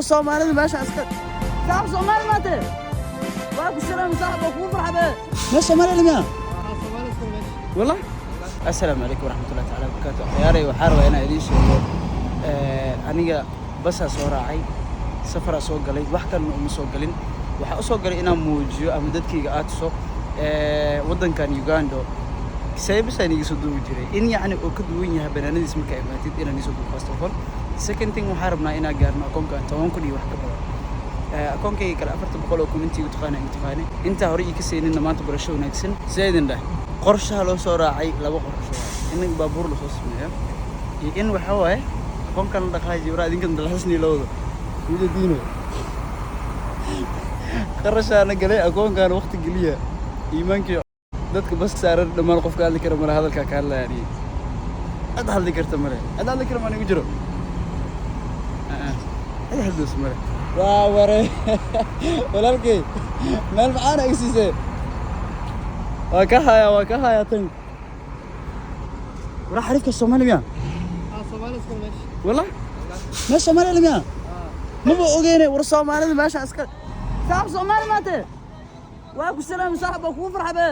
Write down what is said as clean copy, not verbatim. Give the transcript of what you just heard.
War Soomaalida meesha iska. Saaxib, Soomaali maate. Waa ku salaam, saaxib, waa kugu farxabe. Ma Soomaali miya? Wallah. Assalaamu calaykum waraxmatullahi tacaala wabarakaatu. Ciyaaray, waxaa rabaa inaan idiin sheego, aniga basaa soo raacay, safaraa soo galay, wax kalena uma soo galin. Waxaa u soo galay inaan muujiyo ama dadkayga aad tuso waddankan Uganda seebisaan iga soo duubi jiray, in yacni uu ka duwan yahay banaanadiis markaa imaatid inaan isoo duubo, first of all. Second thing, waxaa rabnaa inaan gaarno akoonkan 10,000 iyo wax ka badan. Akoonkayga kale 400,000 intii igu taqaana igu taqaane, intaa hore ii ka seeninna maanta barasho wanaagsan. Sidee idin dhah, qorshaha loo soo raacay laba qorsho waaye: in baabuur lasoo sameeyo iyo in waxaa waaye akoonkan la dhaqaajiyo. Waraa idinkan dalxisnii la wado mida diino qarashaana galay akoonkan waqti geliya. Iimaankii dadka bas saaran dhammaan qofka hadli kara male, hadalkaa ka hadlayaan iyo cid hadli karta male, cid hadli kara maan igu jiro. Cid hadlayso male. Waa ware walaalkey, meel macaana iga siisee. Waa ka hayaa, waa ka hayaa tan. Waraa, xariifka Soomaali miya? Wallah, ma Soomaali miya? Maba ogeyne. War Soomaalida meesha iska. Saaxib, Soomaali maate. Waa ku salaam, saaxib, waa kugu farxabe.